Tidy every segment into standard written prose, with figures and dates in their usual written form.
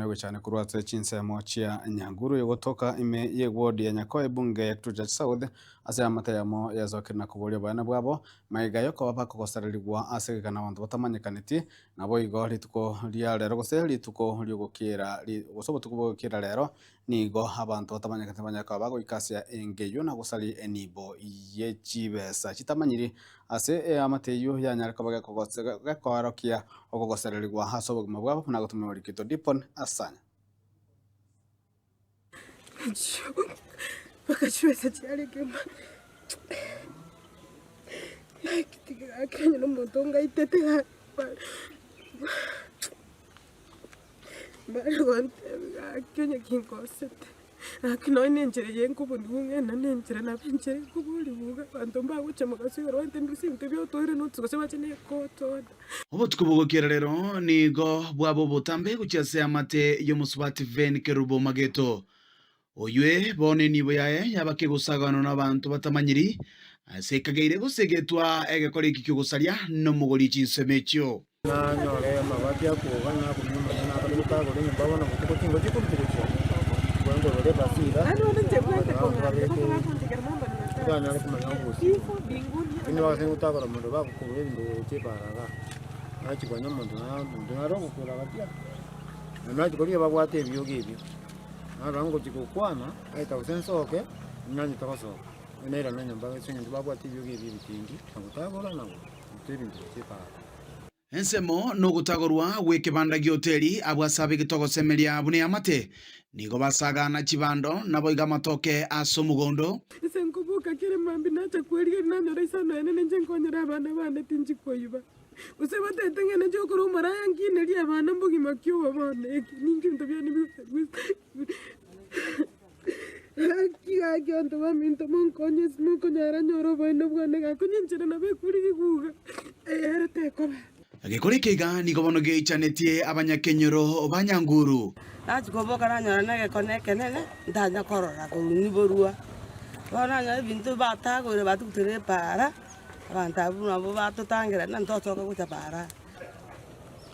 Gochana korwa ase chinsemo chia Nyanguru egotoka ime y'eward ya Nyakoe ebunge ya Kitutu Chache South ase amate ayamo yasokire na koboria oboene bwabo magega yokoba bakogosarerigwa ase egekana abanto batamanyekaneti naboigo rituko ria rero gose rituko riogokiera gose obotuko bwogokiera rero Nigo abanto batamanyekete banyare koba bagoika ase enka eyio na gosaria enibo ye chibesa chitamanyiri ase eamate eyio yanyare koba gekoorokia okogosererigwa ase obogima bwabo buna gotumia orikito Dipon Asanya. Mpaka chibesa chiarenge gaki gaki onye nomonto ongaitete gaki. Mbare gontebia gaki onye kinkosete, gaki nonye na enchera eye nkobonigwa ng'ende na enchera nabo enchera nkoborigwa iga abanto mbagocha mogaso igoro bantebie gose ebinto ebi otoire notes gose bache na ecourt order. Obotuko bw'ogokiera rero nigo bwaba obotambe gochia ase amate y'omosubati Ven Kerubo Mageto. Oywe bono enibo yaye yaba kegosaganwa nabanto batamanyiri, ase ekageire gose egetwa egekora eki ki'ogosaria nomogori chinsemo echio. Nanyore amabati akwoga, nakumia omonyene akare gotagora enyomba bono botuko chingo chikorusia gochia igo nkorora ebasi iga, abanto babeke totanyare komanya obosio. Lakini bagose gotagora omonto bagokobua ebinto gochia ebara igaa, nachia konya omonto na omonto nare ogokura agatia, naende nachia korigia babwate ebioge ebio, narora ngochia gokwana, aeta gose nsoke, nanyete gosoka, nairana nyomba ase eng'encho babwate ebioge ebio ebitindi, na gotagora na goruta ebinto gochia ebara. Ensemo nogotagorwa gw'ekebanda gi'hoteli abwo ase abegete ogosemeria buna eamate, nigo basagana chibando naboigo amatoke ase omogondo. Ase nkoboka kera mambia nacha kwerigeria nanyora isano yane ninche nkonyore abana bane tinchi koiba. Gose batete ng'a ninche okore omoraya nkinerie abana mbogima ki obo bono eki ninki ebinto biane bigosaria Gaki gaki abanto baminto monkonye ase mokonyara nyore oboene bwane gaki onye enchera nabo ekorigigwa iga, ere tekoba. Egekora eke iga nigo bono geichanetie abanyakenyoro ba Nyanguru. Nachia koboka nanyora negekone ekenene ntanya korora korwa niborua. Bono nanyora ebinto batagoire batugutere epaara, abanto abwo nabo batotangera na ntosoka gocha paara.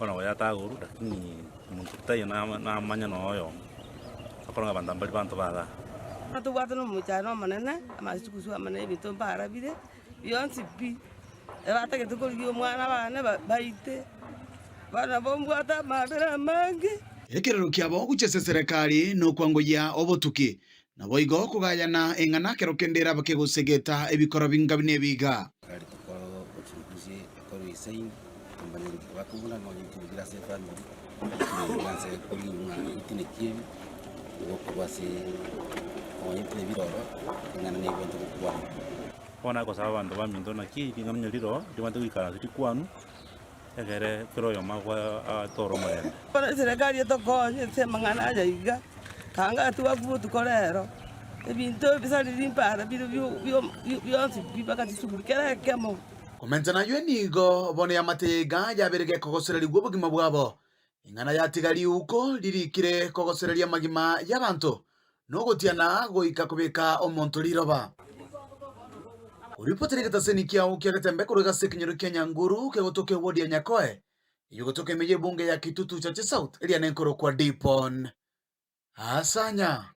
Bono goyatagorwa lakini omonto taiyo namanya nonya oyomo, akorora ng'a abanto mbari banto ba igaa. Tobwate na omochando omonene, amasugusu amanene ebinto mbarabire, bionsi pi, ebatagete korigia omwana bane baite, bono nabo mbwate amabera amange. Ekerero kiabo gochia ase eserekari nokwangoyia obotuki, naboigo kogayana eng'ana kero kende eraba kegosegeta ebikoro binga buna ebiga. Rituko uchunguzi ekorwa isaini, tomanye nki bakobuna nonye intwe ase efamiri, nse korigwa ng'a ebitine ki ebi, nigo okorwa ase nonye ebitine bire ororo, ring'ana nigo ebwenerete gokwanwa. Bono nagosaba abanto baminto naki ring'ana onye rire oo, ribwenerete goikaransa rikwanwe, egere kera oyomo agwe atore omorembe. Bono eserekari etokonye ase amang'ana aya iga, kanga twakwa botuko rero, ebinto ebisariri mpara bire bionsi pi mpaka chisukuru kera ekemo. Komenta nayio nigo bono eamate ya iga yabeire gekogosererigwa obogima bwabo, ing'ana yatiga riuko ririkire kogosereria amagima y'abanto, na ogotiana goika kobeka omonto riroba. Oripotire egetaseni kiao kia Getembe korwa ase ekenyoro kia Nyanguru kegotoka ewodi ya Nyakoe, eyio egotoka ime y'ebunge ya Kitutu Chache South, eria nenkorokwa Dipon Asanya.